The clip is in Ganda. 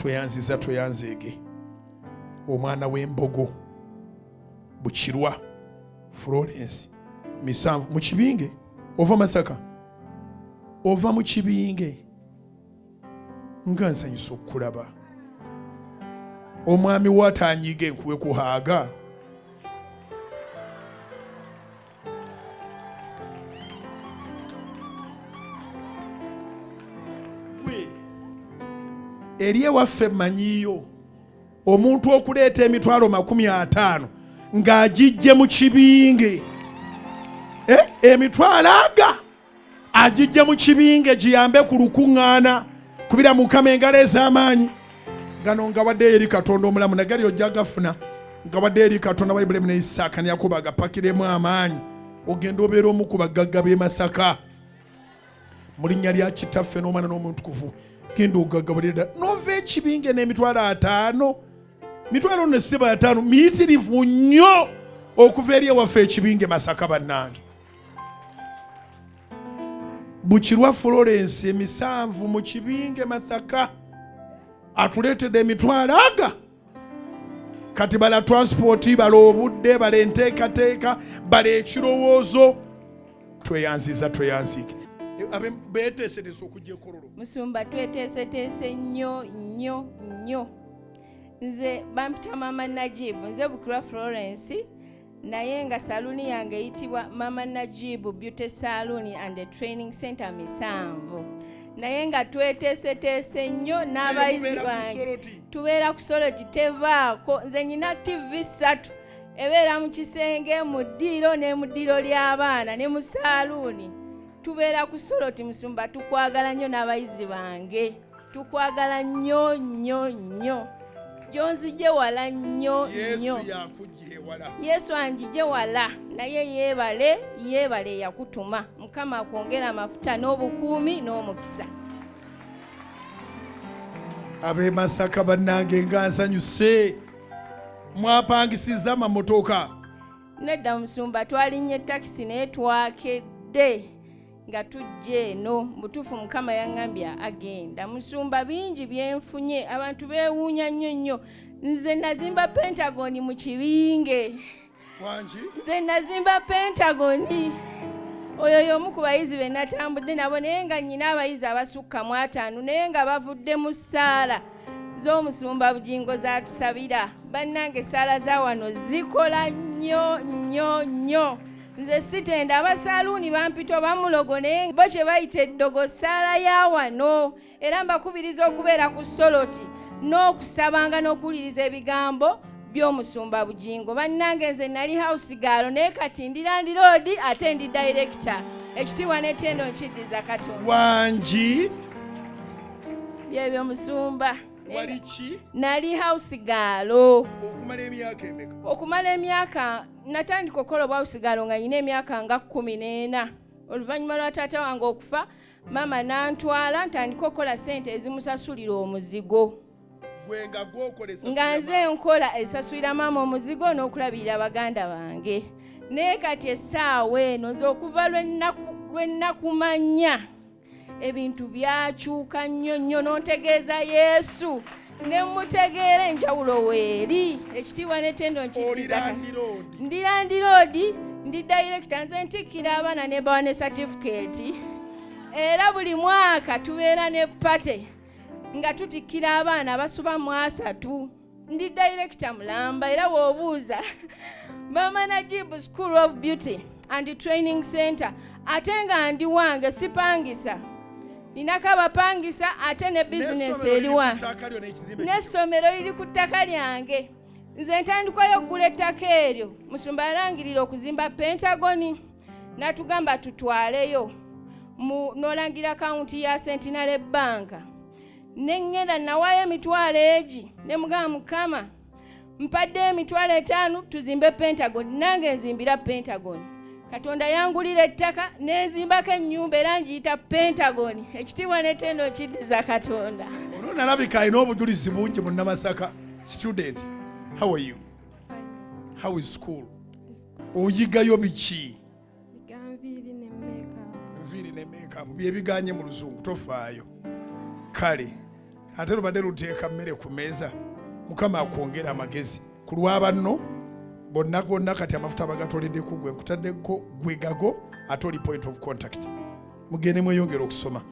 Tweyanziza tweyanzeege omwana w'embogo Bukirwa Florence misanvu mu kibinge ova Masaka ova mu kibinge nga nsanyusa okukulaba omwami wo atanyiiga enkuwe kuhaaga gwe eri ewaffe mmanyiiyo omuntu okuleeta emitwalo 50 ng'agijje mu kibinge eh, emitwalo aga agijje mu kibinge giyambe ku lukuŋŋaana kubira mukama engalo ez'amaanyi gano nga wadde eri katonda omulamu nagali ojja gafuna nga wadde eri katonda wa ibulayimu ne isaaka ne yakobo agapakiremu amaanyi ogenda obeera omu ku bagagga b'e masaka mu linnya lya kitaffe n'omwana n'omuntukuvu genda ogaggawalire ddala nova ekibinge n'emitwalo 50 mitwalo ne siba 50 miyitirivu nnyo okuva eri ewaffe ekibinge masaka bannange Bukirwa Florence emisanvu mu kibinge Masaka atuleetedde emitwalo aga kati bala transport bala obudde bala enteekateeka bala ekirowoozo tweyanziza tweyanziike beteeseteese okujja ekololo musumba tweteeseteese nnyo nnyo nnyo nze bampita maama Najibu nze Bukirwa Florence naye nga saluuni yange eyitibwa Mama Najibu Beauty Saloon and Training Center misanvu naye nga tweteeseteese nnyo n'abayizi bange tubeera ku soloti tevaako nze nyina tv ssatu ebeera mu kisenge mu ddiiro ne mu ddiiro ly'abaana ne mu saaluuni tubeera ku soloti musumba tukwagala nnyo n'abayizi bange tukwagala nnyo nnyo nnyo gyonzije wala nnyo nnyo yesu anjije wala naye yeebale yeebale yakutuma mukama akwongera amafuta n'obukuumi n'omukisa ab'e masaka bannange nga nsanyuse mwapangisiza amamotoka nedda musumba twalinnye takisi naye twakedde nga tujja eno mutuufu mukama yaŋŋambye agenda musumba bingi byenfunye abantu beewuunya nnyo nnyo nze nazimba pentagoni mu kibinge nze nazimba pentagoni oyo y'omu ku bayizi be natambudde nabo naye nga nnyina abayizi abasukka mu 50 naye nga bavudde mu ssaala z'omusumba Bugingo zatusabira bannange essaala za wano zikola nnyo nnyo nnyo nze sitenda abasaluuni bampita oba mulogo naye bo kye bayita eddogo ssaala ya wano era mbakubiriza okubeera ku soloti n'okusabanga n'okuwuliriza ebigambo by'omusumba Bugingo bannange nze nali house girl naye kati ndi landlord ate ndi director ekitiibwa n'ettendo nkiddiza Katonda wangi byebyo musumba wali ki nali house girl okumala emyaka emeka okumala emyaka natandika okukola obwa house girl nga nyina emyaka nga 14 oluvannyuma lwa taata wange okufa maama nantwala ntandika okukola ssente ezimusasulira omuzigo gwe nga gwokola nga nze nkola esasulira maama omuzigo n'okulabirira baganda bange naye kati essaawa eno nze okuva lwe nnakumanya ebintu byakyuka nnyo nnyo n'ontegeeza Yesu ne mutegeera enjawulo weeri ekitiibwa n'ettendo nkiddiza ndi landlord ndi director nze ntikkira abaana ne bawa ne certificate era buli mwaka tubeera ne party nga tutikkira abaana basuba mu 30 ndi director mulamba era w'obuuza Mama Najibu School of Beauty and Training Center ate nga ndi wange sipangisa ninako abapangisa ate ne bizinesi eriwa n'essomero liri ku ttaka lyange nze ntandikwayo okugula ettaka eryo musumba yalangirira okuzimba pentagoni n'atugamba tutwaleyo mu n'olangira akawunti ya Centenary Bank ne ŋŋenda nawaayo emitwalo egi ne mugamba mukama mpadde emitwalo 50 tuzimbe pentagon nange nzimbira pentagon katonda yangulira ettaka nenzimbako ennyumba era ngiyita pentagon ekitiibwa n'ettendo nkiddiza katonda ono nalabika alina obujulizi bungi munnamasaka student how are you how is school oyigayo biki Yiga nviiri ne makeup. Nviiri ne makeup byebiganye mu luzungu tofaayo kale Ate lubadde luteeka mmere ku mmeeza. Mukama akwongere amagezi ku lwa banno bonna bonna. Kati amafuta bagatoledde ku gwe, nkutaddeko gwe gago, ate oli point of contact. Mugende mweyongere okusoma.